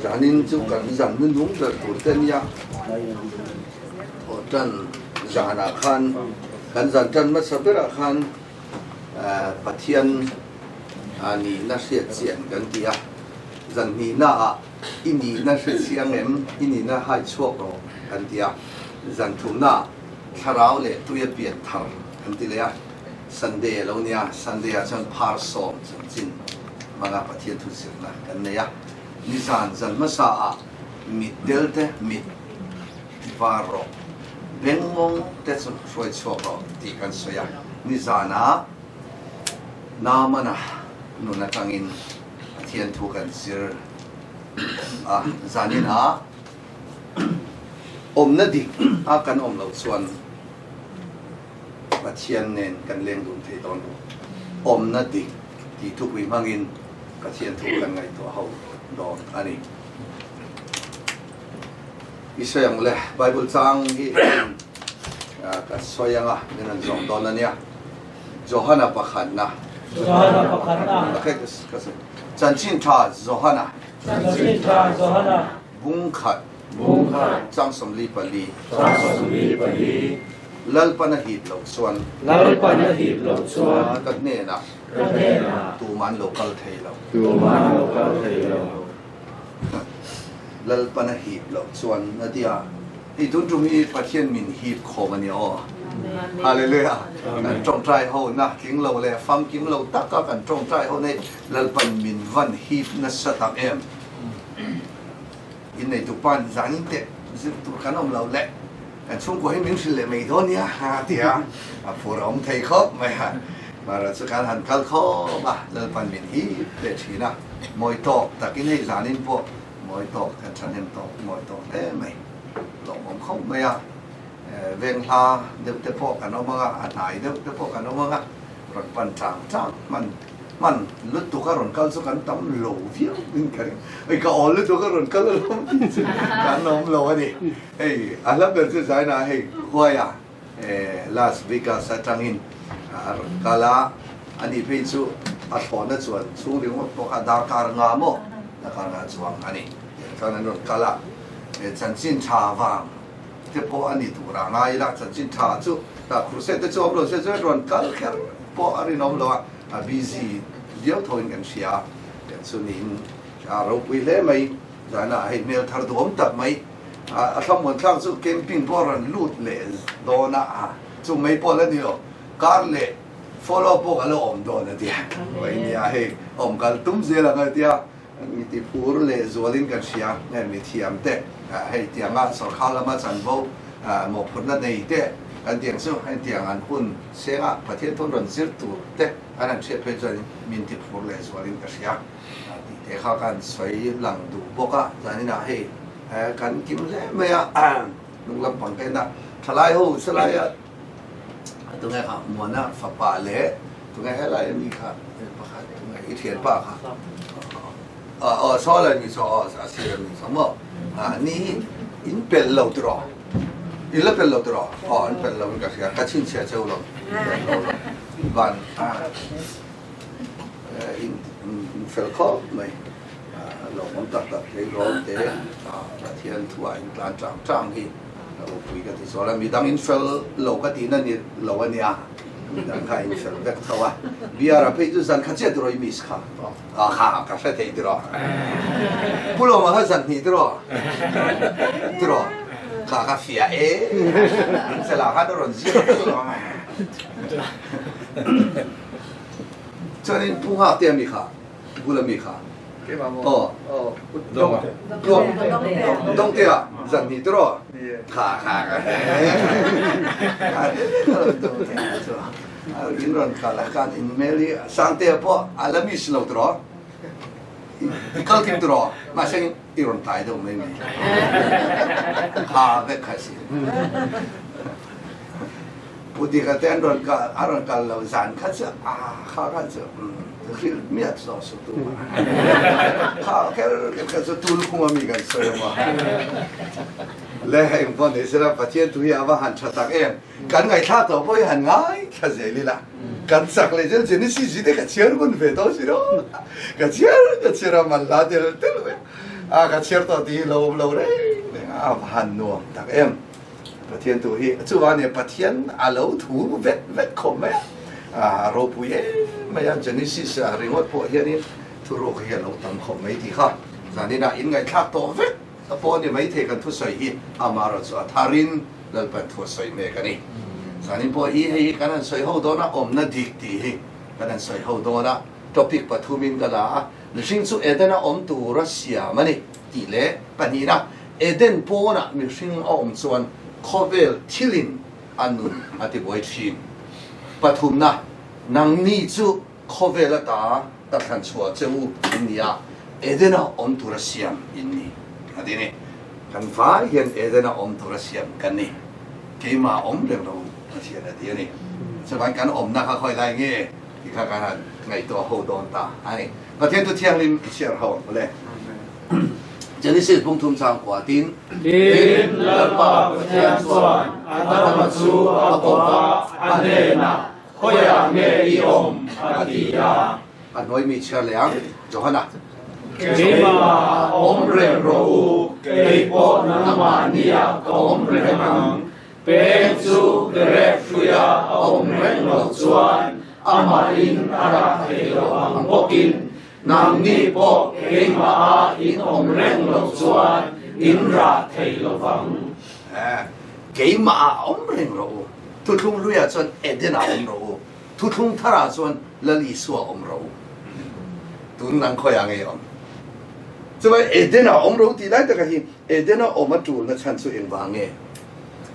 Zanin chu kan zan hnuhnung ber tur te nia thawhtan zanah khan kan zan tan hmasa berah khan Pathian nihna hriat chian kan ti a, zan hnihnaah i nihna hre chiang em, i nihna hai chhuak rawh kan ti a, zan thumnaah thlarau leh tuia pian thar kan ti leh a. Sunday a lo nia, Sunday ah chuan phar sawm chanchin hmanga Pathian thu zirna kan nei a, nizan zan hmasa ah mit del te mit var rawh, bengmawng te chu hruai chhuak rawh tih kan sawi a, nizan ah Naamana nun atangin Pathian thu kan zir a, zanin ah awmna dik a kan awm loh chuan Pathian nen kan leng dun thei dawn lo. Awmna dik tih thupui hmangin Pathian thu kan ngaihtuah ho dawn a ni. I sawi ang le, Bible chang hi ka sawi ang a, min rawn zawm dawn a nia. Johana pakhatna. Johana pakhatna. Okay, ka sawi. Chanchin tha Johana. Chanchin tha Johana. Bung khat. Bung khat. Chang 44. Chang 44. Lalpan a hip loh chuan. Lalpan a hip loh chuan. Ka hnenah. Ka hnenah. Tumah an lo kal thei lo. Tumah an lo kal thei lo. Lalpan a hip loh chuan a ti a, Hei tun tum hi Pathian min hip khawm a ni aw. Hallelujah. Kan tawngtai ho na tling lo leh famkim lo taka kan tawngtai ho nei Lalpan min van hip nasa tak em. Inneitu pan zanin teh zir tur kan awm lo leh kan chhungkua hi min hrilh leh mai dawn nia a ti a, a phur a awm thei khawp mai a, mahra chu kan han kal khawp a, Lalpan min hip leh thin a, mawi tawk takin hei zanin pawh mawi tawk kan thahnem tawk mawi tawk hle mai, lawmawm khawp mai a, venghla deuh te pawh kan awm ang a, a hnai deuh te pawh kan awm ang a, rawn pan tlang tlang hman. Hman lutuk a rawn kal chu kan tam lo viau in ka ring. Hei ka awl lutuk a rawn kal alawm tih chu kan awm lo a ni. Hei a hla ber chu Zaina hei Huaia Las Vegas atangin a rawn kal a, ani phei chu a thlawhna chuan chhung ringawt pawh kha darkar nga maw darkar nga chuang a ni. Tiang chuan an rawn kal a, chanchin tha vang te pawh a ni tur a ngai ila, chanchin tha chu crusade te chu awm lo se chuan rawn kal kher pawh a rinawm lo a. A busy viau tho in kan hria a, tiang chu niin a ropui hle mai. Zanah hei hmel thar duhawm tak mai a thlamuan thlak chu camping pawh a rawn lut leh dawn a, chu mai pawh la ni lo, kar leh follow pawh ka la awm dawn a tia, mai nia hei awm kal tum zel ang a tia, mi ti phur leh zualin kan hria nge mi thiam te hei tianga sawrkhar lama chanvo mawhphurhna nei te kan tiang chu hei tiang an hun senga Pathian thun rawn zir tur te an han hriat phei chuan min ti phur leh zualin ka hria tih te kha kan sawi lang duh bawk a, zaninah hei kan kim hle mai a hnung lampang te ena thalai ho selaia tunge kha Muana fapa leh tunge helai ami kha pakhat tunge i thianpa kha aw saw lai mi saw aw a sir ami saw maw ni hi in pelh lo tiraw in la pelh lo tiraw aw an pelh lo in ka hria ka chhinchhiah cheu lo van in fel khawp mai lawmawm tak tak thei rawl te Pathian thuah in tlan tang tang hi Ropui ka ti zual a, midang in fel lo ka tihna ni lo a nia, midang kha in fel vek tho a, beer a phei chu zan kha chiah tiraw i miss kha, ah kha ka hre thei tiraw, Pu Lawma kha zan hnih tiraw, tiraw, kha ka fiah e, in fel ah khan a rawn ziak vek lo ang a, chuanin Pu Nghak te a mi kha, bula mi kha. Aw. Dongte ah zan hnih tiraw? Kha kha ka In rawn kal a kan in hmel hi Sangtea pawh a la miss lo tiraw? I kal kim tiraw? Mahse i rawn tlai deuh mai mai. Kha vek kha si. Pu Dika te an rawn kal, a rawn kal lo zan kha chu a kha kha chu hrilh miah zawng suh tu ma. Kha kher kher kha chu tul khung ami kan sawi a ma. Le eng pawh ni sela Pathian thu hi a va han tha tak em. Kan ngaihthlak tawh pawh hi han ngaithla zel ila. Kan chak leh zel Genesis hi te ka chhiar hmun ve tawh si lo. Ka chhiar ka chhiar a man hla tel tel mai a, ka chhiar tawh tih hi lo awm lo reng reng a, a va han nuam tak em. Pathian tu hi chuvang nia Pathian a lo thu vet vet khawp mai a, a ropui em mai a, Genesis ringawt pawh hianin thuruk hi a lo tam khawp mai tih kha zaninah inngaihthlak tawh vek a pawh a ni maithei kan thusawi hi amaherawh chu a tharin Lalpan thu a sawi mek a ni. Zanin pawh hi hei hi kan han sawi ho dawn a, awmna dik tih hi kan han sawi ho dawn a, topic pathumin ka la a, mihring chu Eden a awm tura siam a ni tih leh pahnihna, Eden pawnah mihring a awm chuan khawvel thilin a nun a ti buai thin. Pathumna, nangni chu khawvel ata ka thlan chhuah che u in ni a, Edena awm tura siam in ni a ti ni. Kan vai hian Edena awm tura siam kan ni. Keimah awm reng lo Pathian a ti a ni. Chuvangin kan awmna kha khawi lai nge tih kha kan han ngaihtuah ho dawn ta a ni. Pathian thu thianghlim i chhiar ho ang mawle. Genesis bung thum chang kua tin. Tin, Lalpa Pathian chuan Adama chu a kawp a, a hnenah, Khawiah nge i awm? a ti a. A hnuai mi chhiar leh ang, Johana. Keimah awm reng rawh u, kei pawh nangmahniah ka awm reng ang. Peng chu perek hruia a awm reng loh chuan amahin a rah thei lo ang bawkin nangni pawh keimaha in awm reng loh chuan in rah thei lo vang. Keimah awm reng rawh u. Thuthlung hluiah chuan Eden-ah awm rawh u, thuthlung tharah chuan Lal Isua awm rawh u. Tun nang khawiah ngei awm? Chuvai Eden-ah awm rawh u tih lai taka hi Eden-a awm a tulna chhan chu engvang nge?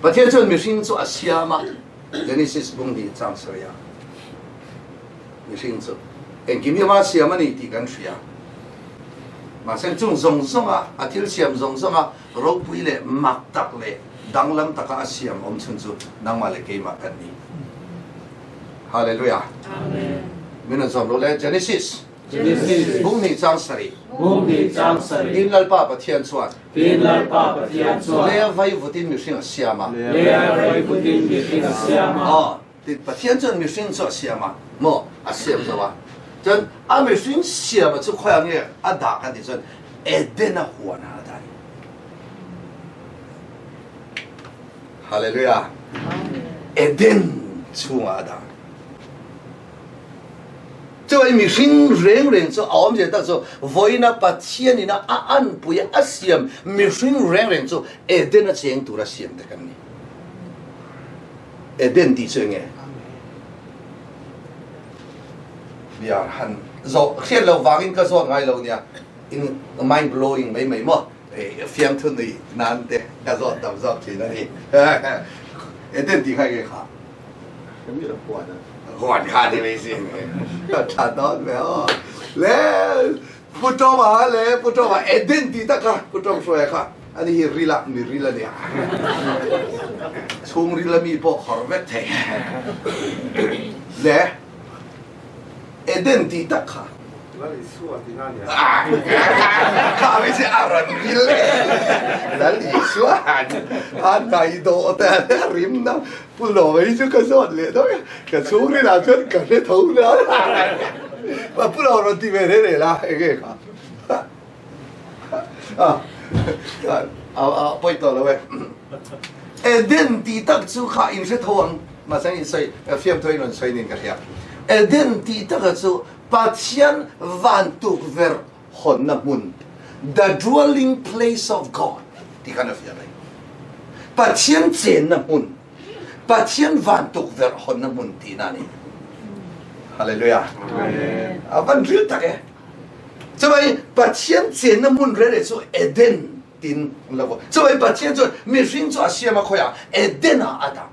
Pathian chuan mihring chu a siam a, Genesis bung hnih chang sawiah mihring chu engkim hi ama siam a ni tih kan hria. Mahse chung zawng zawnga a thil siam zawng zawnga ropui leh mak tak leh danglam taka a siam awm chhun chu nangmah leh keimah kan ni. Hallelujah. Amen. Min rawn zawm lo le Genesis. Genesis. Bung hnih chang sarih. Bung hnih chang sarih. Tin Lalpa Pathian chuan. Tin Lalpa Pathian chuan. Lea vai vutin mihring a siam a. Lea vai vutin mihring a siam a. Aw, tin Pathian chuan mihring chu a siam a. Maw, a siam zo a. Chuan a mihring siam a chu khawiah nge a dah kan tih chuan Eden a huan ah a dah a ni. Hallelujah. Eden chhungah a dah. Chuai mihring reng reng chu a awmzia tak chu vawiina Pathian ina a anpui a siam mihring reng reng chu Eden a cheng tura siam te kan ni. Eden tih chu enge? Biar han zawh hriat lo vangin ka zawt ngai lo nia. In mind blowing mai mai maw? Fiamthu nui nan te ka zawt tam zawk thin a ni. Eden tih kha enge kha? Huan kha ni mai sin. Tha dawn ve aw. Le Pu Tawma le Pu Tawma Eden tih tak kha Pu Tawm hruaia kha ani hi rila mi ril a nia. Chhung rila mi pawh khawr vek thei. Le Eden tih tak kha. Lal Isua tih na nia. Kha mai che a rawn ril e. Lal Isua a nai dawh te a rim na. Pu Lawmei chu ka zawt leh dawk a, ka chhungril ah chuan ka hre tho na. Pu Lawm rawn ti ve reh reh la enge kha. A pawi tawh lo e. Eden tih tak chu kha in hre tho ang, mahse in sawi fiamthu in rawn sawi niin ka hria. Eden tih taka chu Pathian van tukverh hawnna hmun, the dwelling place of God, tih khan a fiah mai. Pathian chenna hmun, Pathian van tukverh hawnna hmun tihna a ni. Hallelujah. A van ril tak e. Chuvai Pathian chenna hmun rere chu Eden tin lo. Chuvai Pathian chuan mihring chu a siam a khawiah Eden ah a dah.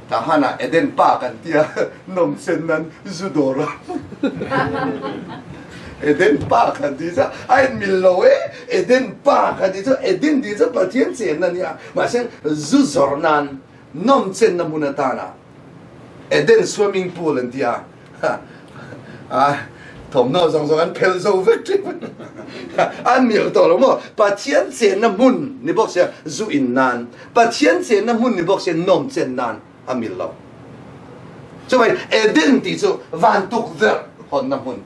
Tahan ah Eden Park an tia nawmchen nan zu dawr a Eden Park an ti chu a in mil lo e Eden Park an ti chu Eden tih chu Pathian chenna nia mahse zu zawrh nan nawmchen na hmun atana Eden swimming pool an tia a. Thawmhnaw zawng zawng an phelh zo vek ṭhin. An mil tawh lo maw? Pathian chenna hmun ni bawk sia zu in nan, Pathian chenna hmun ni bawk sia nawm chen nan a mil lo. Chuvai Eden tih chu van tukverh hawnna hmun.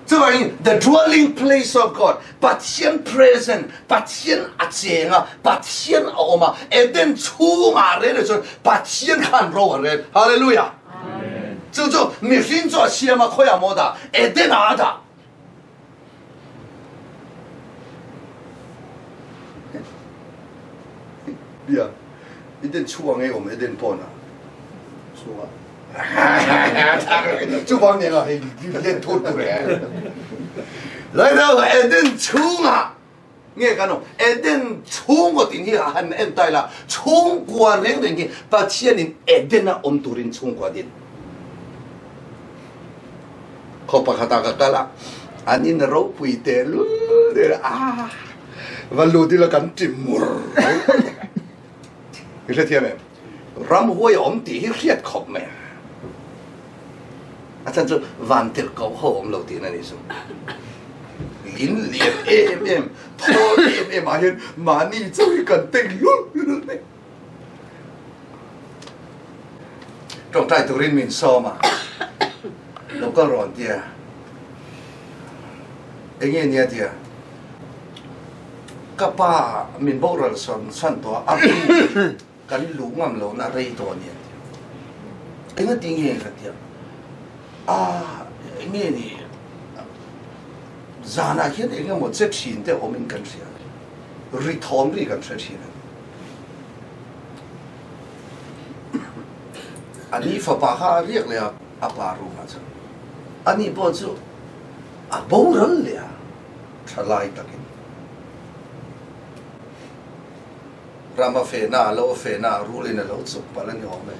Chuvangin the dwelling place of God, Pathian present, Pathian a cheng a, Pathian a awm a, Eden chhungah rel leh chuan Pathian khan ro a rel. Hallelujah! Chu chu mihring chu a siam a, khawiah maw dah? Eden ah a dah. Bia, Eden chhungah ngei awm Eden pawnah? Chhungah. Chuvang nen ah hei len thur tur e. Lai deuh Eden chhungah nge kan awm Eden chhungkaw tin hi han en ta ila chhungkua reng reng hi Pathianin Eden a awm turin chhungkua din. Khaw pakhatah ka kal a, an in ropui tehlul der a, va lut ila kan ti mur mai. I hrethiam em? Ramhuai a awm tih hi hriat khawp mai a. A chhan chu vantirhkoh ho awm lo tihna ni chu. In lian em em, thawl em em ah hian mahni chauh hi kan teng lul lul mai. Tawngtai turin min sawm a, lo kal rawn tia. Enge nia tia? Ka pa min boral sawn chhan tawh a, a ru kan luh ngam lohna rei tawh a ni a ti a. Engati nge ka ti a, a enge ni zanah hian eng emaw che thin te awmin kan hria a ni, ri thawm ri kan hre thin a ni. A ni fapa kha a riak leh a, a pa room-ah chuan ani pawh chu a boral leh a. Thalai takin ram a fehna a lo a fehna a rulin a lo chuk palh a ni awm e.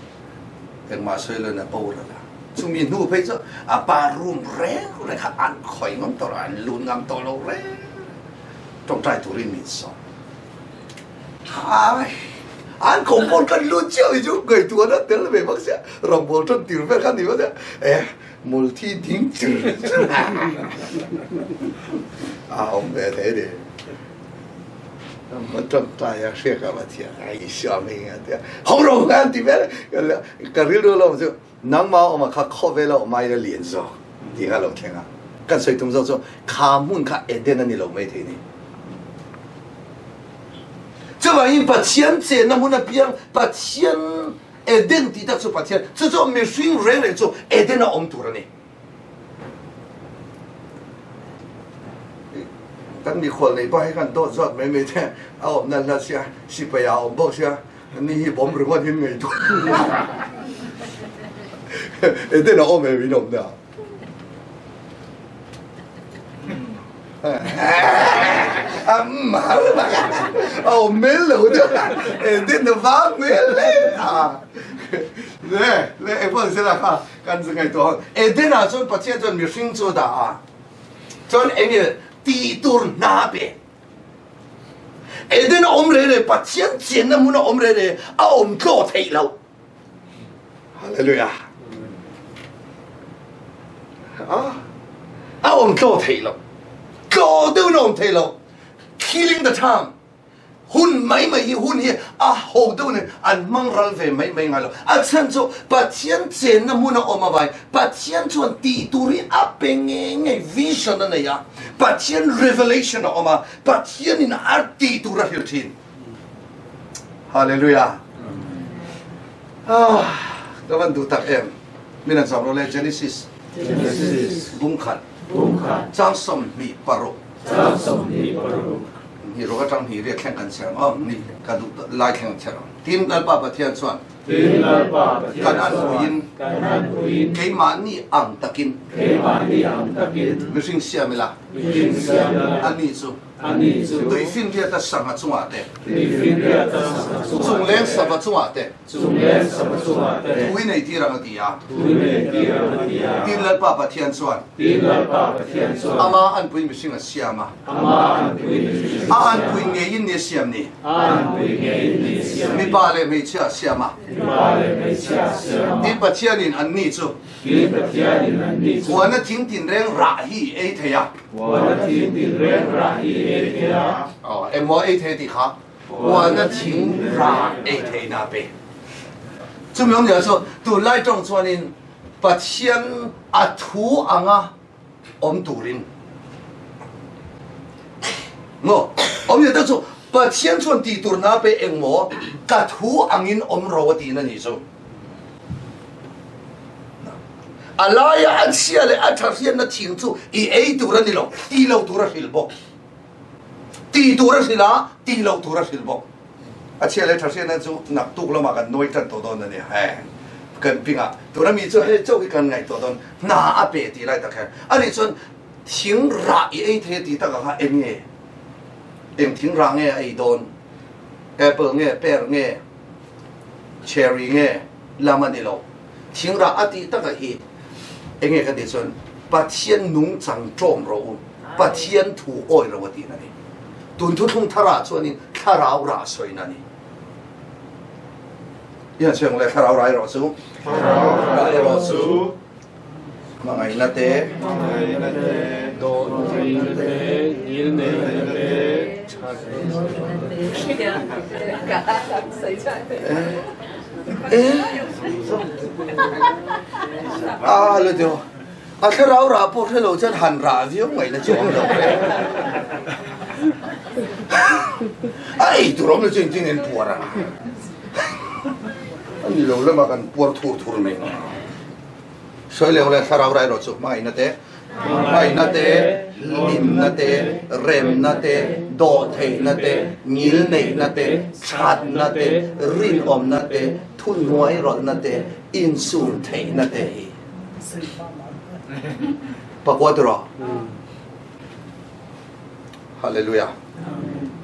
Engmah sawi loin a boral a. Chumi hnu phei chu a pa room reng reng kha an khawih ngam tawh lo, an lut ngam tawh lo reng. Tawngtai turin min sawm. Hai! An compound kan lut chiah hi chu ngaihtuahna tel ve bawk sia, rawngbawl tan tir vel kha ni bawk sia. Eh! Multhi ding chur chur a awm ve thei ni. Kan tawngtai a hriak a va thiam a Isua hming a tia ho ro an ti vel ka rilru lo chu nangma awm a kha khawvel a awm ai a lian zawk tih kha lo thleng a kan sawi tum zawk chu kha hmun kha Eden a ni lo mai thei ni. Chuvangin Pathian chenna hmun apiang Pathian Eden tih tak chu Pathian, chu chu mihring reng reng chu Eden a awm tur a ni. Kan mikhual nei pa hi khan dawt zawt mai mai te a awm nan hla sia, sipai ah a awm bawk sia, ni hi bawm ringawt hin ngei tur. Eden a awm em in awm na? A mel lo deuh Eden a vang hmel hle a le le engpawh ni sela kha kan ngaihtuah ang Eden ah chuan Pathian chuan mihring chu a dah a chuan enge tih tur hna a pe Eden a awm reng reng Pathian chenna hmun a awm reng reng a awm tlaw theih loh Hallelujah. A awm tlaw theih lo. Tlaw deuh in a awm thei lo. Killing the time. Hun mai mai hi hun hi a ho deuh in an hmang ral ve mai mai ngai lo. A chhan chu Pathian chenna hmun a awm avai Pathian chuan tih tur hi a pe nge nge vision a nei a. Pathian revelation a awm a. Pathian in a tih tur a hrilh thin. Hallelujah. Ah, ka van duh tak em. Min an zam ro le Genesis. Genesis. Bungkhat. Bungkhat. Chang 26. Chang 26. Ni ro ka tang hi ria thleng kan cher ang ni ka duh lai thleng cher ang. Tin Lalpa Pathian chuan. Tin Lalpa Pathian kan an chuan. puiin. Kan an puiin. Keimah ni ang takin. Keimah ni ang takin. Mihring siam ila. Mihring siam ila. Ani chu. Ani chu. Tuifinriata sangha chungah te. Tuifinriata sangha chungah te. Chungleng sava chungah te. Chungleng sava chungah te. Thui nei tir ang a ti a. Thui nei tir ang a ti a. Tin Lalpa Pathian chuan. Tin Lalpa Pathian chuan. Ama anpui mihring a siam a. Ama anpui mihring a siam a. A anpui ngeiin ni a siam ni. A anpui ngeiin ni a siam ni. Mipa leh hmeichhia a siam a. Mipa leh hmeichhia a siam a. Tin, Pathianin anni chu. Tin, Pathianin anni chu. Huana thing tinreng rah hi i ei thei a. Huana thing tinreng rah hi i ei thei a. Aw, engmaw ei thei tih kha? Huana thing rah ei theihna a pe. Chumi awmzia chu tunlai tawng chuanin Pathian a thu anga awm turin maw awmzia tak chu Pathian chuan tih tur hna pe engmaw ka thu angin awm ro a tihna ni chu. A laia a chhia leh a tha hriatna thing chu i ei tur a ni lo, ti lo tur a hrilh bawk. Ti tur a hrilh a, ti lo tur a hrilh bawk. A chhia leh tha hriatna chu naktuk lamah kan nawi tan tawh dawn a ni. He camping ah tuna mi chu hei chauh hi kan ngaih tawh dawn. Hna a pe tih lai tak hian ani chuan thing rah i ei thei a tih takah kha eng nge? Eng thing rah nge a ei dawn? Apple nge, pear nge, cherry nge lam a ni lo. Thing rah a tih takah hi eng nge kan tih chuan Pathian nungchang ṭawm rawh u, Pathian thu awi ro a tihna a ni. Tun thuthlung tharah chuanin thlarau rah sawina a ni. I han sawi ang le, thlarau rah erawh chu. Thlarau rah erawh chu. Hmangaihna te. Hmangaihna te. Dawhtheihna te. Ngilneihna te. A lo tio. A thlarau rah pawh hre lo chuan han rah viau ngaihna chu awm lo ve. A ei tur awm lo chu engtin in puar ang a? A ni lo lamah kan puar thur thur mai ang. Sawi leh leh thlarau rah erawh chu hmangaihna te, hmangaihna te, hlimna te, remna te, dawhtheihna te, ngilneihna te, thatna te, rinawmna te, thuhnuairawlhna te, insum theihna te hi. Pakua tiraw? Hallelujah.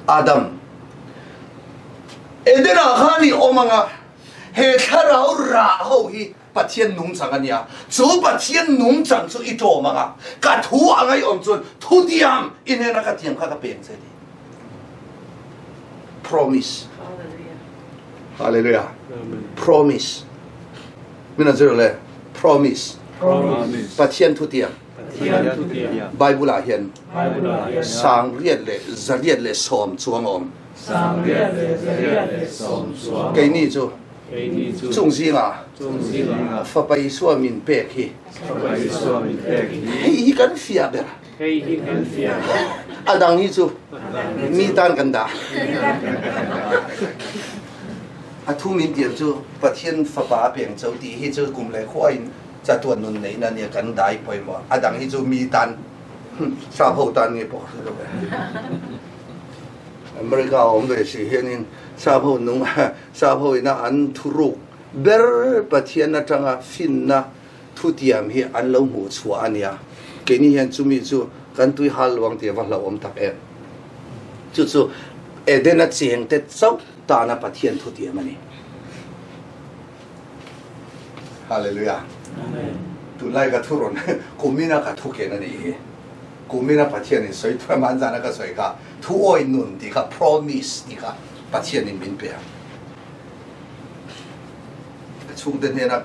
Adam. Eden ah khan i awm anga he thlarau rah ho hi Pathian nungchang a nia. Chu Pathian nungchang chu i ṭawm anga ka thu anga i awm chuan thu diam i hnena ka tiam kha ka peng che ti. Promise. Hallelujah. Promise. Min an zir le promise. Promise. Pathian thu tiam. Pathian thu tiam. Bible ah hian Bible ah hian 670 chuang a awm. 670 chuang. Keini chu Keini chu chung zingah chung zingah Fapa Isua min pek hi Fapa Isua min pek hi hei hi kan fiah ber. Hei hi kan fiah ber. A dang hi chu mi tan kan dah. A thu min tiam chu Pathian Fapa a peng cho tih hi chu kum leh khua in chatuan nun neihna nia kan dai pawimawh. A dang hi chu mi tan sap ho tan nge pawh ka hre lo ve. America a awm ve si hianin sap ho nung sap ho ina an thuruk ber Pathian atanga finna thutiam hi an lo hmuh chhuah a nia. Keini hian chumi chu kan tui hal luang tih a va hlauhawm tak em. Chu chu Edena chengte chauh tana Pathian thutiam a ni. Hallelujah. Tunlai ka thu rawn kumina ka thu ken a nih hi. Kumina Pathianin sawi thuam an zana ka sawi kha thu awi nun tih kha promise tih kha Pathianin min pe a. Ka chhungte hnena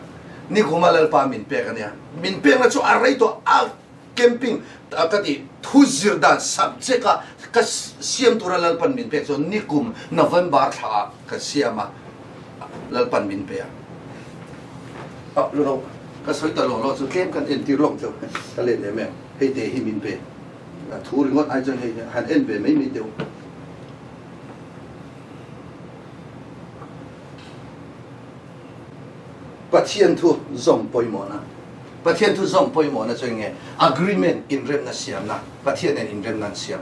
nikhuma Lalpa min pek a nia. Min pekna chu a rei tawh a Camping ka ti thu zir dan subject a ka siam tura Lalpan min pek chuan nikum November thla ah ka siam a Lalpan min pe a ah lo ka sawi ta lo lo chu tlem kan en tir lawk chu ka let leh mai ang hei te hi min pe thu ringawt ai chuan hei han en ve mai mai teu Pathian thu zawm pawimawhna Pathian thu zawm pawimawhna chu eng nge? Agreement, inremna siamna, Pathian nen inremna an siam.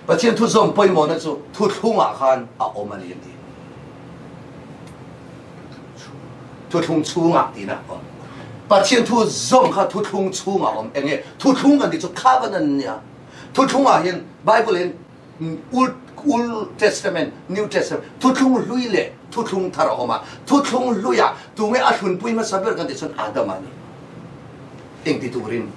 Pathian thu zawm pawimawhna chu thuthlungah khan a awm a ni an ti. Thuthlung chhungah tihna a awm. Pathian thu zawm kha thuthlung chhungah a awm. Eng nge? Thuthlung kan tih chu covenant a nia. Thuthlungah hian Bible hian Old, Old Testament, New Testament, Thuthlung Hlui leh Thuthlung Thar a awm a. Thuthlung Hluiah tunge a thlunpui hmasa ber kan tih chuan Adama a ni. Engti turin?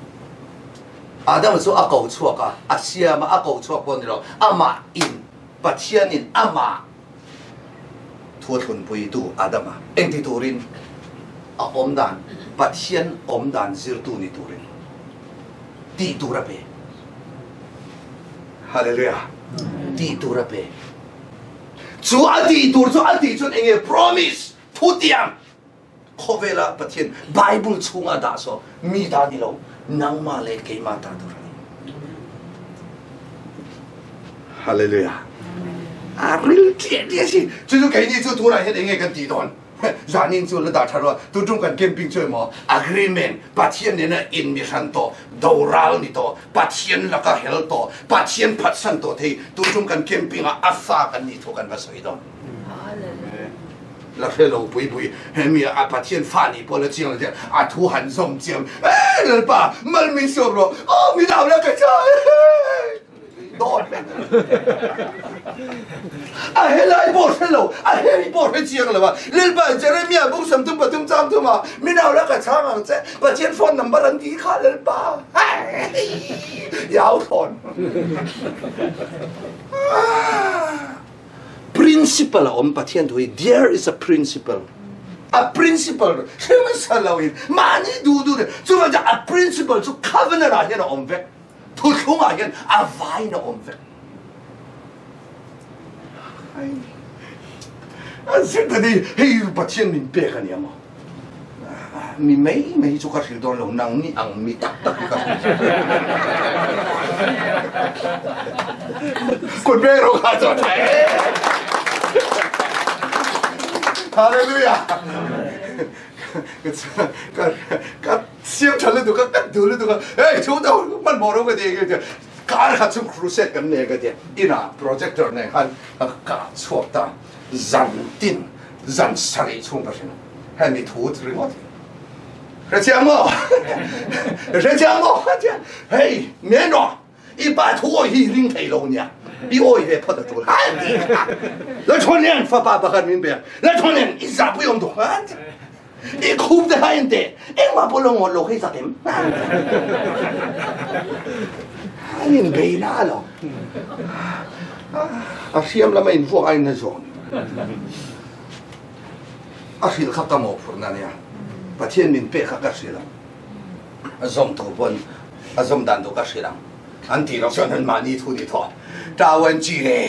Adama chu a ko chhuak a, a siam a, a ko chhuak pawh a ni lo. Amah in, Pathianin amah. Thu a thlunpuitu Adama engti turin a awm dan, Pathian awm dan zirtu ni turin tih tur a pe. Hallelujah! Tih tur a pe. Chu a tih tur chu a tih chuan enge promise, thutiang, khawvela Pathian Bible chhunga dah saw mi ta ni lo, nangmah leh keimah ta tur a ni. Hallelujah. A ril ṭiah ṭiah si. Chu chu keini chu tunah hian enge kan tih dawn? Zanin chu la dah ṭha rua. Tun ṭum kan camping chu emaw agreement Pathian nena in mi hran tawh, doral ni tawh, Pathian laka hel tawh, Pathian phatsan tawh thei tun ṭum kan camping ah a fa kan nih thu kan va sawi dawn. La hre lo pui pui hemi a Pathian fa nih pawh la chiang lo chiang a thu han zawm chiang e Lalpa mal min sawm rawh aw min au la ka cha dawt vek a helai pawh hre lo a hei pawh hre chiang lo a Lalpa Jeremia bung 33 chang thum ah min au la ka chhang ang che Pathian phone number an ti kha Lalpa i au thlawn. Principle a awm Pathian thu hi there is a principle. A principle hre hmasa lo in mahni duh duh chuvang chuan a principle chu covenant ah hian a awm vek. Thuthlung ah hian a vaiin a awm vek. An zir ta dei hei Pathian min pek a nia maw. Mi mai mai hi chu ka hrilh dawn lo, nang ni ang mi tak tak hi ka hrilh. Kut beng ro kha chu a tha e. Hallelujah. Ka ka siam tha lutuk a, ka duh lutuk a. Hey, chu deuh hmanhmawh ro ka ti kar khat chu crusade kan nei ka ti. Inah projector nen khan ka kah chhuak ta. Zan tin zan sarih chhung ka hrilh. Hemi thu ringawt hi hre chiang maw? Hre chiang maw? Hei, men rawh, i pa thu awi hi ring thei lo nia, i awi ve phawt a tul. Lachhuanlian fapa pakhat min pek, Lachhuanlian i zahpui awm duh, i khup te kha en teh, engmah pawh lo ngawt lo kha i zak em? An inbei na lo. A hriam lama invuak aiin a zawn. A hrilh kha ka mawhphurhna a nia. Pathian min pek kha ka hrilh ang. A zawm tur pawn a zawm dan tur ka hrilh ang. An tih loh chuan an mahni thu ni thaw. Tau an chi le.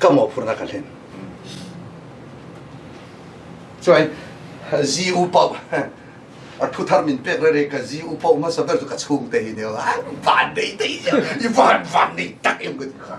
Ka mawhphurhna ka hlen. Chuan zi u pawh a thu thar min pek reng reng ka zi u pawh hmasa ber chu ka chhungte hi nia. An van nei thei sia. I van van nei tak em ka ti kha.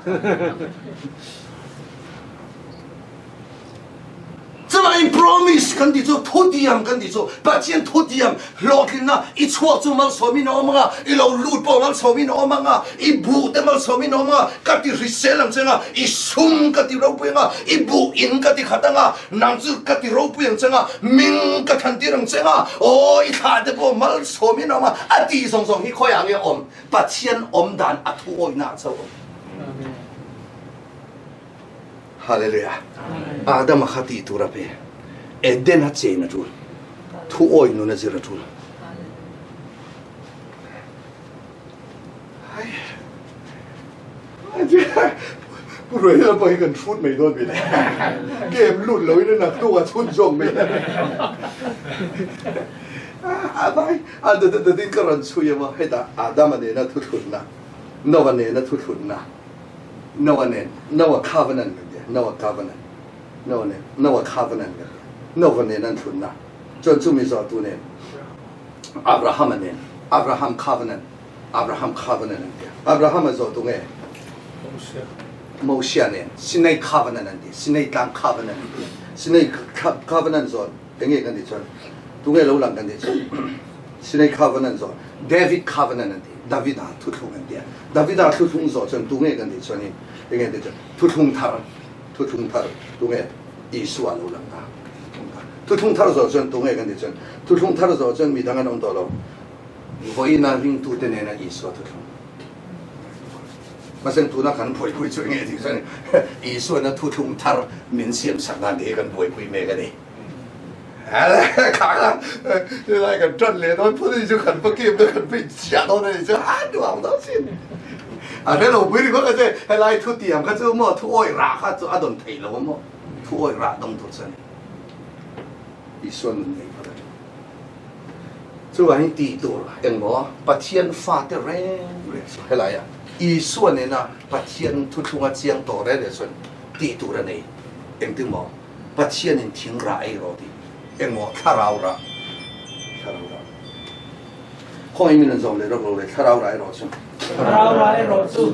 Chuvangin promise kan tih chu thutiam kan tih chu Pathian thutiam hlawhtlinna i chhuak chu malsawmin a awm anga, i lo lut pawh malsawmin a awm anga, i buh te malsawmin a awm anga, ka ti hrisel ang che anga, i sum ka ti ropui anga, i buh in ka ti khat anga, nang chu ka ti ropui ang che anga, ming ka than tir ang che anga, aw i thlah te pawh malsawmin a awm a, a tih zawng zawng hi khawiah nge a awm? Pathian awm dan a thuawihna ah chauh a awm. Hallelujah. Adama kha tih tur a pe. Eden a chen a tul. Thu awi nun a zir a tul. Pu Ruai lam pawh hi kan hrut mai dawn mi le. Game lut lo in a nak a chhun zawk mai. A vai a da da da din ka rawn chhui emaw heta Adama nena thu thlunna Noah nena thu thlunna Noah nen Noah covenant kan ti a, Noah covenant, Noah nen Noah covenant kan ti a, Noah nen an thlunna chuan chumi zawhtu nen Abrahama nen Abraham covenant, Abraham covenant an ti a, Abrahama zawhtu nge? Mosia nen Sinai covenant an ti, Sinai tlang covenant an ti a, Sinai covenant zawh enge kan tih chuan tunge lo lang kan tih chuan Sinai covenant zawh David covenant an ti, Davida thuthlung an ti a, Davida thuthlung zawh chuan tunge kan tih chuan in enge tih chuan thuthlung thar, thuthlung thar tunge Isua lo lang ta, thuthlung thar zawh chuan tunge kan tih chuan thuthlung thar zawh chuan midang an awm tawh lo, vawiina ringtute nena Isua thuthlung. Mahse tuna kan buaipui chu enge tih chuan Isuana thuthlung thar min siamsak dan te hi kan buaipui mek a ni. Kha lai kan ṭan leh dawn phut a ni chu kan va game te kan va inchiah dawn a ni chu a nuam dawn sin. A hre lo pui ringawt a che helai thutiam kha chu maw thu awih rah kha chu a dawn thei lo a maw. Thu awih rah dawng tur chu a ni. Isua nun nei phawt a ṭha. Chuvangin tih tur engmaw Pathian fate reng reng chu helai ah Isua nena Pathian thuthlunga chiang tawh reng reng chuan tih tur a nei. Engtin maw? Pathianin thing rah ei rawh tih. Engmaw? Thlarau rah. Thlarau rah. Khawngaih min rawn zawm leh rawk lo le, thlarau rah erawh chu. Thlarau rah erawh chu.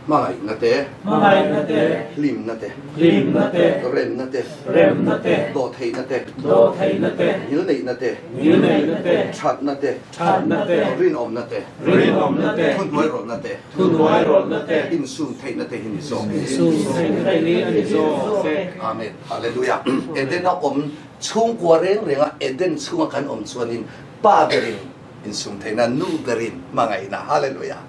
Hmangaihna te. Hmangaihna te. Hlimna te. Hlimna te. Remna te. Remna te. Dawhtheihna te. Dawhtheihna te. Ngilneihna te. Ngilneihna te. Thatna te. Thatna te. Rinawmna te. Rinawmna te. Thuhnuairawlhna te. Thuhnuairawlhna te. Insumtheihna te hi ni zawk. Insumtheihna te hi a ni zawk e. Amen. Hallelujah. Edena awm chhungkua reng renga Eden chhunga kan awm chuanin Pa berin insumtheihna, Nu berin hmangaihna. Hallelujah.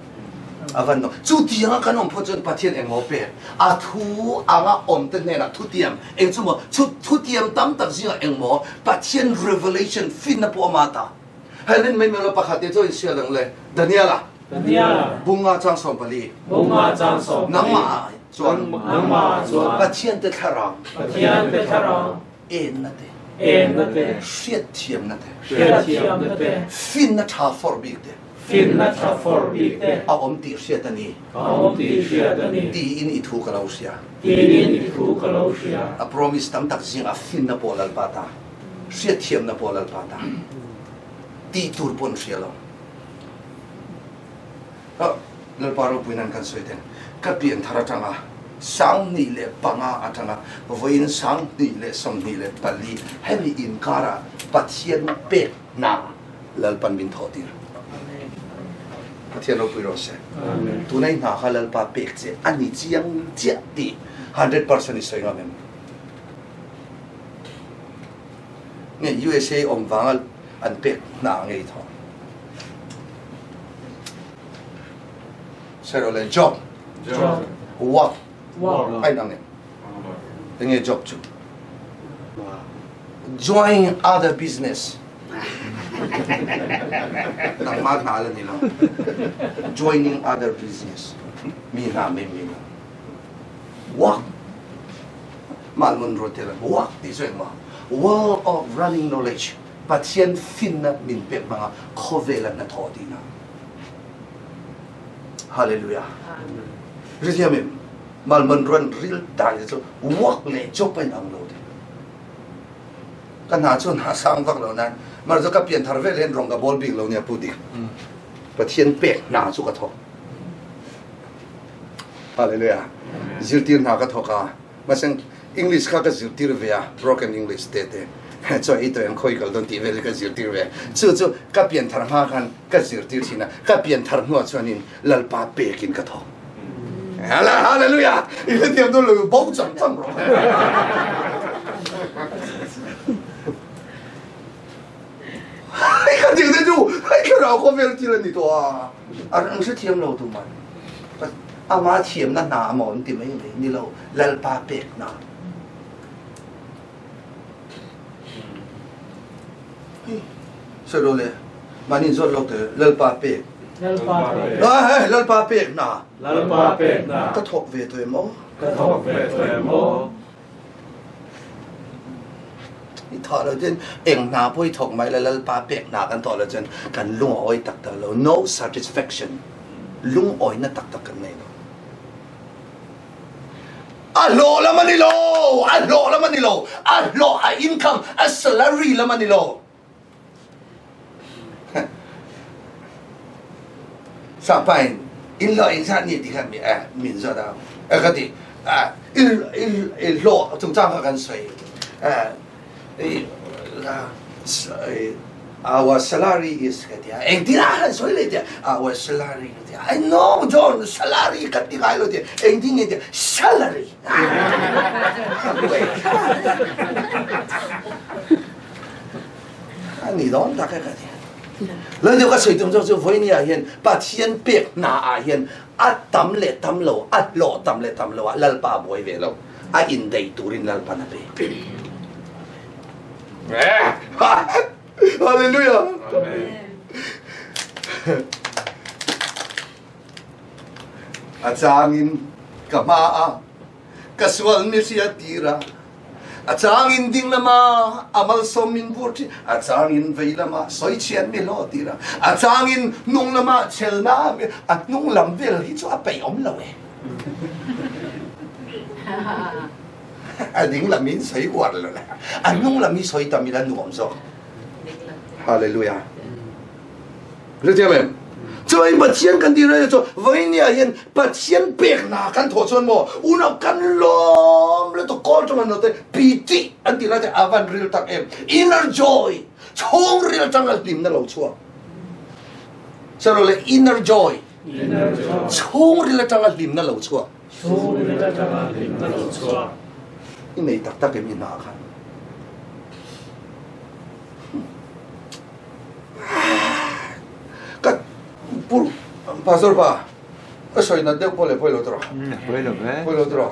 A van nawm. Chutianga kan awm phawt chuan Pathian engmaw pek? A thu anga awmte hnenah thutiam eng chu maw? Chu thutiam tam tak zingah engmaw Pathian revelation finna pawh a mah ta. Hei rin mai mai lo pakhat te chu inhria lang le. Daniela. Daniela. Bunga chang 14. Bunga chang 14. Nangmah chuan. Nangmah chuan. Pathian te thlarau. Pathian te thlarau. Enna te. Enna te. Hriatthiamna te. Hriatthiamna te. Finna tha fawrh bik te. Finna tha fawrh bik te. A awm tih hriat a ni. A awm tih hriat a ni. Tiin i thu ka lo hria. Tiin i thu ka lo hria. A promise tam tak zingah finna pawh Lalpa ta, hriatthiamna pawh Lalpa ta tih tur pawh an hria lo. Lalpa ropui nan kan sawi ten ka pian thar atanga 2005 atanga vawiin 2024 hemi inkara Pathian pek hna Lalpan min thawh tir. Pathian ropui rawh se. Tunai hna kha Lalpa pek che a ni chiang chiah tih 100% i sawi ngam em? Nge USA awm vanga an pek hna ngei thawh? Sawi rawh le, job. Job. Work. Work. A inang em? Enge job chu? Join other business. Nangmah hna la ni lo. Joining other business. Mi hna mai mai lo. Work. Mah mun ro te la work ti chu engmah. World of running knowledge. Pathian finna min pek hmanga khawvela hnathawh tihna. Hallelujah. Rithiam em? Malman ruan ril dan hi chu work le job a inang lo te. Ka hna chu hna sang vak lo nain mar chu ka pian thar vel hian rawng ka bawl bik lo nia Pu Dik. Pathian pek hna chu ka thawk. Hallelujah. Zirtir hna ka thawk a. Mahse English kha ka zirtir ve a, broken English te te. Chaw ei tawh em khawi kal dawn tih vel hi ka zirtir ve. Chu chu ka pian thar hma khan ka zirtir thin a, ka pian thar hnuah chuanin Lalpa pekin ka thawk. Hallelujah! I hrethiam dawn lo, bo chang chang rawh. Hei ka tih te chu hei thlarau khawvel thil a ni tawh a, a rang hrethiam lo tu mai. Ama thiamna hna a maw an ti mai mai ni lo, Lalpa pek hna. Sawi lo le, mahni inzawt lo te, Lalpa pek. Lalpa pek. Hei, Lalpa pek hna. Lalpa pek hna. Ka thawk ve tawh em aw? Ka thawk ve tawh em aw? I thawh lo chuan eng hna pawh i thawk mai la Lalpa pek hna kan thawh lo chuan kan lung a awi tak tak lo. No satisfaction. Lungawina tak tak kan nei lo. A hlawh lam a ni lo! A hlawh lam a ni lo! A hlawh, a income, a salary lam a ni lo. Sapa in in hlawh in zat ni ti khan min zawt a, ka ti i hlawh chungchang kha kan sawi our salary is ka ti a, engtin a han sawi leh tia our salary ka ti a, I know John salary ka ti ngai lo tia engtin nge tia salary A ni dawn tak e ka ti. Lal deuh ka sawi tum zawk chu vawiin ah hian Pathian pek hna ah hian a tam leh tam lo, a hlawh tam leh tam lo ah Lalpa a buai ve lo. A indaih turin Lalpan a pe. Hallelujah! A changin ka hma a. Ka sual mi hriat tir a. A changin ding lama a malsawm min vur thin, a changin vei lama sawichhiat mi hlawh tir a, a changin hnung lama chhelna mi, a hnung lam vel hi chu a peih awm lo e. A ding lam in sawi uar lo le, a hnung lam hi sawi tam ila nuam zawk. Hallelujah. Hrethiam em? Chuai Pathian kan tih reng chu vawinia hian Pathian pekna kan thawh chuan maw unau kan lawm lutuk kawl tawng an lo te piti an tih lai te a van ril tak em inner joy chhung ril atanga hlimna lo chhuak saro le inner joy chhung ril atanga hlimna lo chhuak chhung ril atanga hlimna lo chhuak i nei tak tak em i hna khan Ka pu Pastor pa ka sawi nat deuh pawh le pawi lo tawh Pawi lo ve. Pawi lo tawh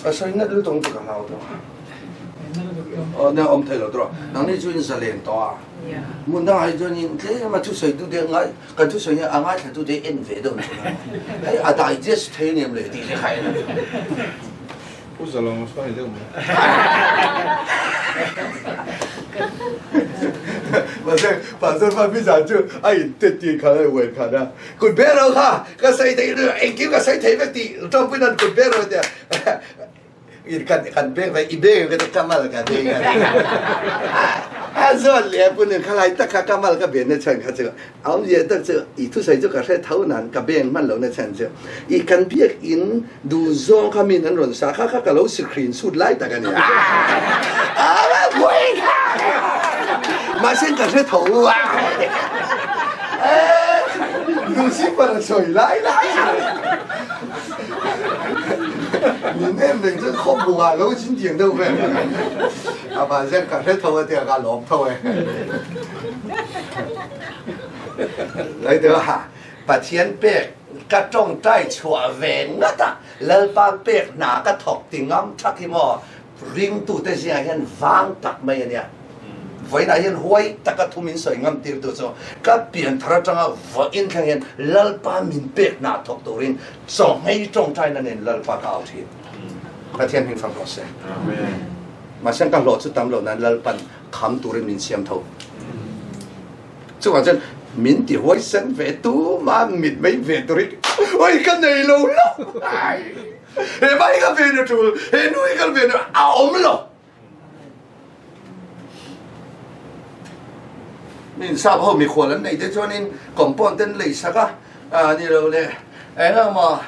ka sawi nat lutuk ang chu ka hlau tawh. Aw nia awm thei lo tawh nangni chu in zalen tawh a. Hmun dangah hi chuan in tlem a thusawi tu te ngai kan thusawi hi a ngaithla tu te en ve deuh chu hei a digest thei aniam le tih te kha en a. Pu Zalawng a hruai deuh mai. Mahse, Pastor Fa Pizan chu a in tet tih khan a uai khan a, kut ber ho kha ka sawi thei engkim ka sawi thei vek tih Trump-in an kut ber ho tia in kan kan beng ve i beng ka kamal ka beng a a zawn leh pu nen khalai tak kha kamal ka ben na chhan kha chu A awmzia tak chu i thusawi chu ka hre tho nan ka beng hman lo na chhan chu i kan biakinn duh zawng kha min an rawn sa kha kha ka lo sikrin sut lai tak a ni a. Mahse ka hre tho a. Lucifer a sawi lai lai a. Min em reng chuan khawp buh ah lo chin tiang deuh vel. A mahse ka hre tho a tia ka lawm tho e. Lai deuh a, Pathian pek ka tawngtai chhuah ve ngat a, Lalpa pek hna ka thawk ti ngam thak hi maw ringtute zingah hian vang tak mai a nia. Vawiinah hian huai taka thu min sawi ngam tirtu chu ka pianthar atanga vawiin thleng hian Lalpa min pek hna thawk turin chawnghei tawngtaina nen Lalpa ka au thin. Pathian hming fak rawh se. Mahse ka hlawh chu tam lo nan Lalpan kham turin min siam tho. Chuvang chuan min ti huaisen ve tu ma mit mai ve turin oi ka nei lo lo he vai ka ve na tul he nu hi ka ve na a awm lo min sap ho mikhual an nei te chuanin compound ten lei sak a ni lo le engemaw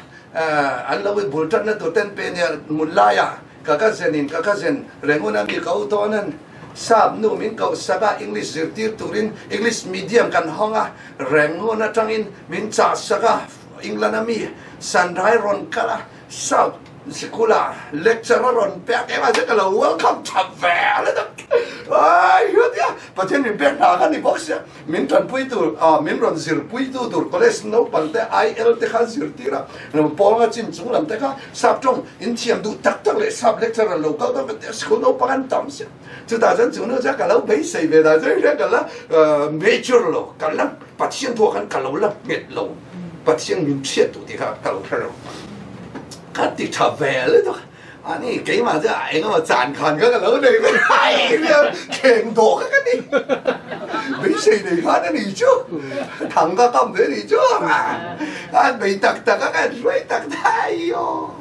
an lo bul tan na tur ten pe nia mun laia Ka cousin in ka cousin Rangoon a mi ka u tawn an sap nu min koh sak a, English zirtir turin English medium kan hawng a, Rangoon atangin min chah sak a, England a mi Sandrai rawn kal a, South sikul ah lecture a rawn pek em a zet ka lo welcome tha ve a lutuk ai hian Pathian min pek hna kha ni bawk sia. Min tanpui tur, min rawn zirpui tu tur college naupang te IL te kha zirtir a, pawnga chin chung lam te kha sap tawng in thiam duh tak tak leh sap lecturer lo kal deuh te school naupang an tam sia. Chutah chuan chu nu chuan ka lo beisei ve dah chuan hria ka la major lo, ka la Pathian thu ah khan ka lo la nghet lo, Pathian min hriat duh tih kha ka lo hre lo. Ka ti tha ve lutuk. Ani keimah chu eng emaw chan khan kha ka lo nei ve ai nia thleng dawh kha ka ni beisei nei khan a ni chu thang ka kam ve ni chu an bei tak tak a kan hruai tak tak aiyo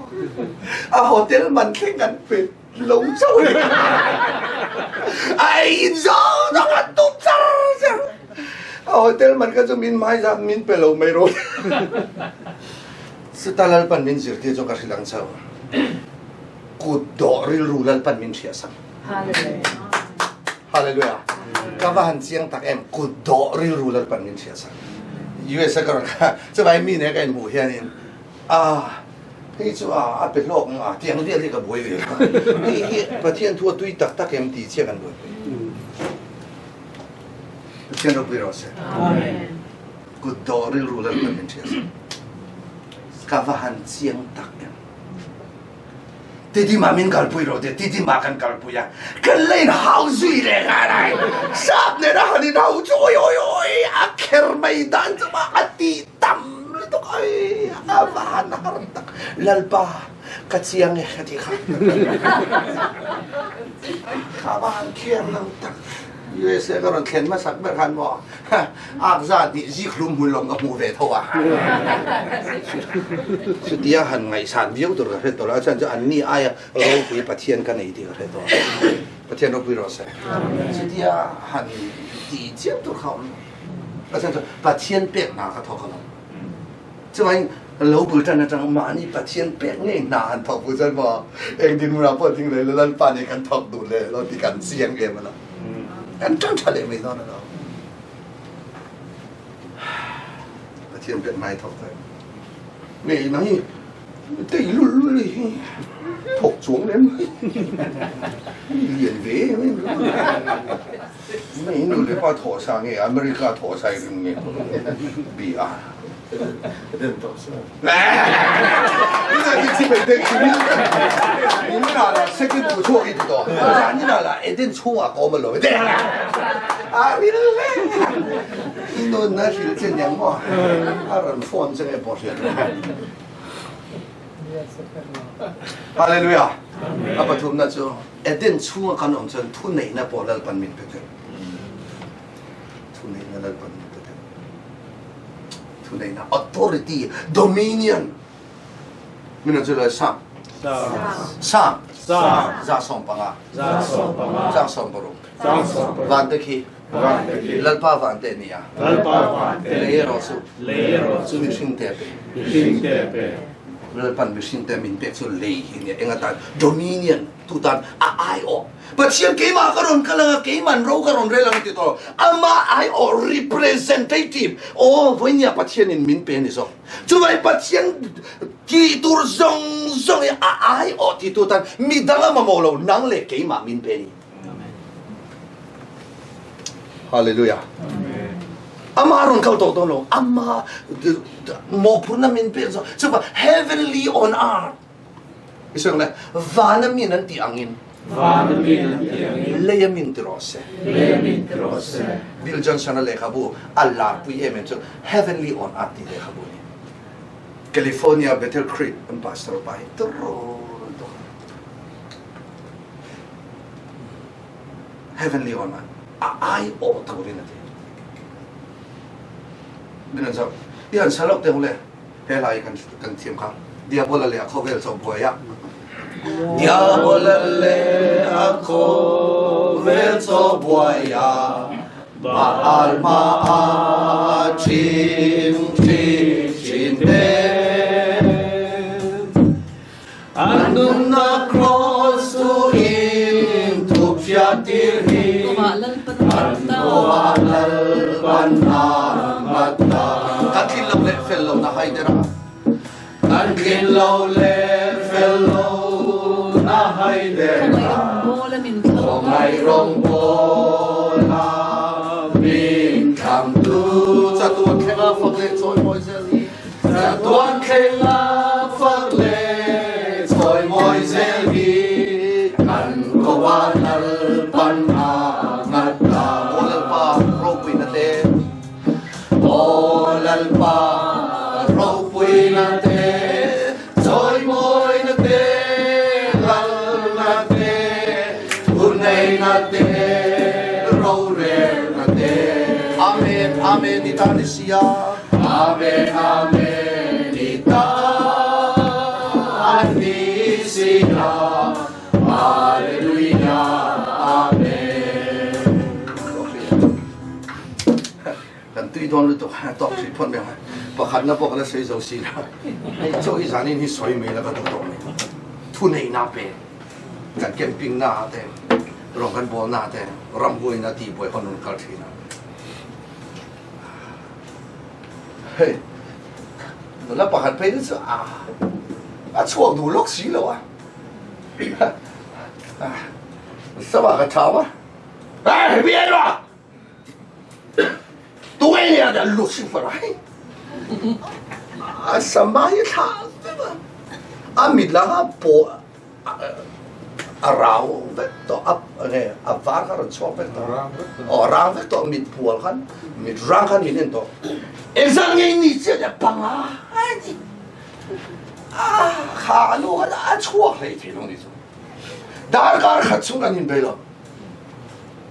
a hotel man thleng kan pe lo chauh a ni a ei in zawng zawng kan tum char char a hotel man kha chu min hmai zat min pe lo mai rawh. Chuta Lalpan min zirtir chu ka hrilh ang chauh. Kut dawh rilru Lalpan min hriah sak. Hallelujah. Ka va han chiang tak em, kut dawh rilru Lalpan min hriah sak. US a ka rawn kha, chuvai mi nen ka inhmuh hianin, ah, hei chu a, a pe hlawk ang a, tiang vel hi ka buai ve kha. Hei hi Pathian thu a tui tak tak em tih chiah kan buaipui. Pathian ropui rawh se. Amen. Kut dawh rilru Lalpan min hria sak. Ka va han chiang tak em. Tidima min kalpui rawh tia Tidima kan kalpui a, kan la in hau zui leh nghal ai. Sap nen a han in hau chu oi oi oi a kher mai dan chu ma a tih tam lutuk ai a va han har tak. Lalpa. Ka chiang e ka ti kha. Ka va han care lo tak. USA ka rawn thlen hmasak ber khan maw ak zat nih zikhlum hmun lawng ka hmuh ve tho a. Chutia han ngaihsan viau tur ka hre tawh lo. A chhan chu anni aia ropui Pathian ka nei tih ka hre tawh. Pathian ropui rawh se. Chutia han ti chiam tur kha awm lo. A chhan chu Pathian pek hna ka thawk alawm. Chuvangin lo bul tan atang mahni Pathian pek ngei hna han thawk pui chuan maw eng dinhmunah pawh ding leh Lalpa nih kan thawk duh leh lo tih kan chiang em a lo. Kan tang tha leh mai dawn a lo. Pathian pek hna hi thawk thei. Ngei nang hi tei lul lul hi thawk chuang lem lian ve em em. Nge nu le pa thawh sa nge America thawh sa i ring nge bi a. Den thawh sa. Ni na la second tu chuak i ti to. Zan ni na la Eden chungah ka awm alo. A ril le. I nun na hril chen yang maw. A rawn phone che nge pawh hriat. Hallelujah. A pathumna chu Eden chhunga kan awm chuan thuneihna pawh Lalpan min pe thei. Thuneihna Lalpan min pe thei. Thuneihna, authority, dominion. Min chu lai Sam. Sam. 115. 16. Van te khi. Lalpa van te ni a. Lei erawh chu. Mihring te pe. Lalpan mihring te min pek chu lei hi nia. Eng atan dominion tu tan a aiawh. Pathian keimah ka rawn kal anga keiman ro ka rawn rel ang ti tawh. Ama aiawh representative. Aw vawinia Pathianin min pe a ni zawk. Chuvai Pathian tih tur zawng zawng hi a aiawh ti tu tan midang a mamawh lo nang leh keimah min pe a ni. Hallelujah. Ama rawn kal tawh dawn lo. Ama mawhphurhna min pek zawk. Chupa heavenly on earth. I sawi le vana min an tih angin. Vana min an tih angin. Leia min ti rawh se. Leia min ti rawh se. Bill Johnson a lehkhabu a larpui em em chu heavenly on earth tih lehkhabu ni. California Bethel Creek an pastor pa hi turu tuk. Heavenly on earth a ai awh turin a ti. Min an zau. I han salok te le he lai kan kan thiam kha Diabola le a khawvel chaw buai a. Diabola le a khawvel chaw buai a Baal ma a chim thi chin te. An nunnak cross tu in thup tir hi an kovah Lalpan a ngat ta. Kan tlin lo le fel lo na hai der a. Kan tlin lo le fel lo na hai der a. Khawngaih rawngbawl a min thlangtu. Chatuan thleng a fak leh chawimawi zel hi. Chatuan thleng a fak leh chawimawi zel hi kan kovah Lalpan a ngat ta. Aw Lalpa ropuina te, Aw Lalpa ropuina te, chawimawina te, lalna te, thuneihna te, rorelna te. Amen, Amen, i tan i sia. Amen, Amen, i tan ni si a. Hallelujah, Amen. Kan tui dawn lutuk tawk thui phawt mai ang. Pakhatna pawh ka la sawi zo si la. Hei chaw hi zanin hi sawi mai la ka duh tawh mai. Thu neihna pe kan camping na ah te, rawng kan bawl na ah te, ramhuaina tihbuai hawn rawn kal thin a. Hei nula pakhat phei chu a a chhuak duh lawk si lo a. Sama ka thau a. Hey, bi ai ba. Tu ngai ni a Lucifer ai. A sama hi thla a mit langa po a rau vek tawh a nge a var kha rawn chhuak vek tawh aw a rang vek tawh mit pual khan mit rang khan min en tawh engzat nge ni chiah le panga. Kha nu kha a chhuak hlei thei lo ni chu. Darkar khat chung an inbei lo.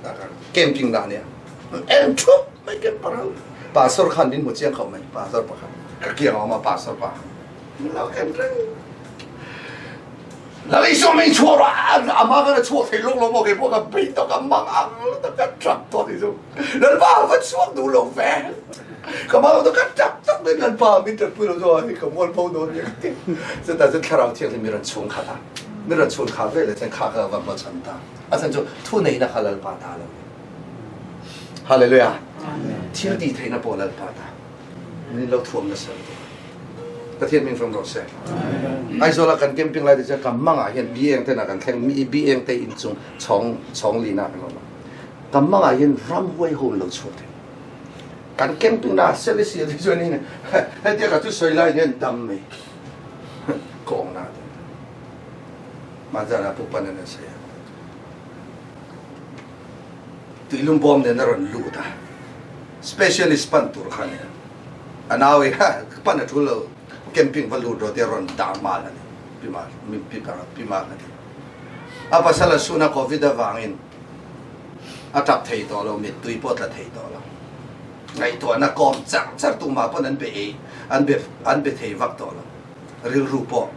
Darkar camping na nia. En thup mai camper ho. Pastor khan min hmu chiang khawp mai. Pastor pakhat. Ka kiang a awm a pastor pa. Min lo en reng. Lal Isua min chhuah rawh a ama khan a chhuak thei lawk lo maw kei pawh ka bei tawh ka mang ang lutuk ka tap tawh ni chu Lalpa a va chhuak duh lo ve ka mang ang ka tap tak mai Lalpa min tanpui lo chu hei ka mual pho dawn nia ka ti chutah chuan thlarau thianghlim mi rawn chhung khat a mi rawn chhun khat ve leh chuan kha kha va hmachhan ta a chhan chu thu neihna kha Lalpa ta lo ni Hallelujah thil tih theihna pawh Lalpa ta Min lo thuam nasa lutuk a. Pathian min fam rawh se. Aizawl a kan camping lai te chuan ka mangah hian bi eng ten a kan thleng mi bi eng te in chung chhawng chhawng lina kan awm a. Ka mangah hian ramhuai ho lo chhuak thei. Kan camping na selisi te chuan in hetia ka thusawi lai hian dam mai ka awm na te. Mahzana pu pan an sawi a. Tuilum bawm nen a rawn lut a. Specialist pan tur kha nia. A nau i ha pan a tul lo camping va lut rawh tia rawn dah mal a ni. Pi mal pi pi mal a ti. A pasal a sun a covid avangin a tap thei tawh lo mittui pawh tla thei tawh lo. Ngaihtuahna kawm char char tumah pawn an be ei an be an be thei vak tawh lo. Rilru pawh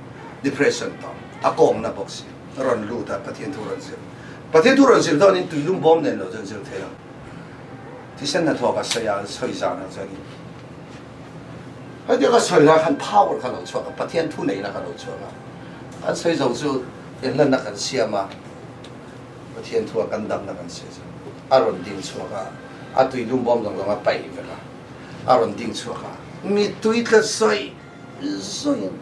depression tawh a kawmna bawk si. Rawn lut a Pathian thu rawn zir. Pathian thu rawn zir dawnin tuilum bawm nen lo chuan zir thei lo. Thisen hnathawk a sawi a, an sawi zan ah chuan in hetiang a sawi lai khan power kha lo chhuak a, Pathian thu neihna kha lo chhuak a, an sawi zo chu inlanna kan siam a, Pathian thu a kan damna kan sawi zo a rawn ding chhuak a, a tui lum bawm zawng zawng a paih vek a, a rawn ding chhuak a, mittui tla sawi zawiin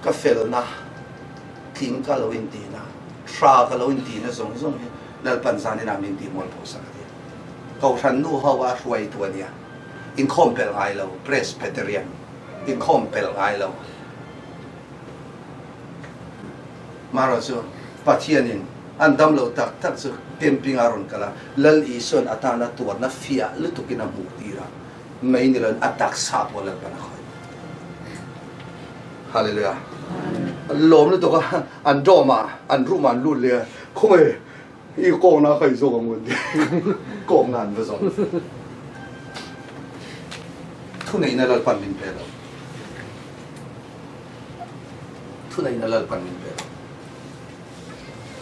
ka felna tling ka lo intina, hra ka lo intina zawng zawng hi Lalpan zaninah min tih mual pho sak a ti. Kohhran nu ho a hruaitu a nia. Inkhawm pel ngai lo, Presbyterian, inkhawm pel ngai lo. Marawh chu Pathianin an dam lo tak tak chu camping a rawn kal a, Lal Isuan atana tuarna fiah lutukin a hmuh tir a, mai ni loin a taksa pawh Lalpan a khawih. Hallelujah. Lawm lutuk a, an dorm ah, an room ah an lut leh a, Khawngaih i kawngna kha i zawk ang u an ti. Kawngna an va zawk. Thuneihna Lalpan min pe lo. Thuneihna Lalpan min pe lo.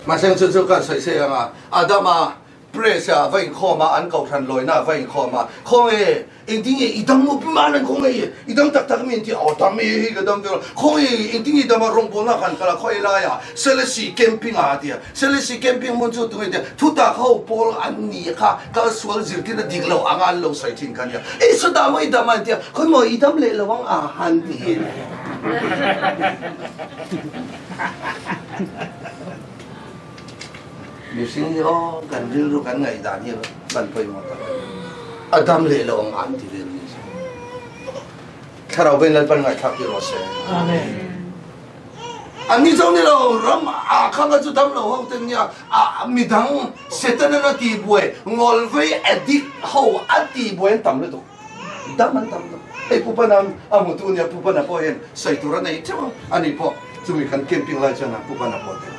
Mahse chu chu kan sawi sei anga Adama Press a va inkhawm a, an kohhran lawina a va inkhawm a, Khawnge, engtin nge i dam mup man an khawnge i dam tak tak mi an ti a, aw dam e hei ka dam ve lo, khawnge engtin nge i dam a, rawngbawlna khan kal a, khawi laiah Selesih camping ah a ti a, Selesih camping hmun chu tunge ti a, thutak ho pawl an ni kha kal sual zirtirna dik lo anga an lo sawi thin kha a nia, ei sawtah maw i dam a an ti a, khawi maw i dam leh lo ang a han ti. Mihring hi aw kan rilru kan ngaihdan hi kan pawimawh tak a ni. A dam leh lo ang an ti vel ni chu. Thlarau vein Lalpan ngaihthlak tir rawh se. Amen. An ni zo ni lo ram a khang a chu dam lo ho ten nia a midang Satan an a ti buai ngol vei addict ho a ti buai an tam lutuk. Dam an tam lo. Hei Pu Pana a hmutu nia Pu Pana pawh hian sawi tur a nei teuh a, ani pawh chumi kan camping lai chuan a Pu Pana pawh tel.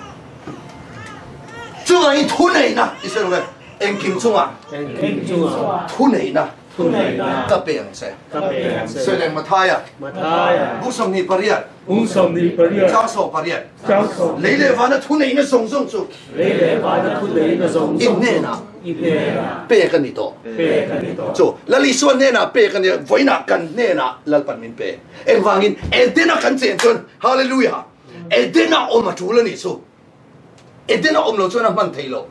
Chungah hi thuneihna i sawi lo e, engkim chungah Engkim chungah thuneihna thuneihna ka pe ang che. ka pe ang che. Sawi leng Mathaia Mathaia buk 28 buk 28 chang 18 chang 18 lei leh vana thuneihna zawng zawng chu lei leh vana thuneihna zawng in zawng chu hnenah i hnenah pek a ni tawh. pek a ni tawh. Chu Lal Isua hnenah pek a ni a, vawiinah kan hnenah Lalpan min pe. Engvangin Edena kan chen chuan Hallelujah! Edena awm a tul a nih chu. Edena awm lo chuan a hman theih loh.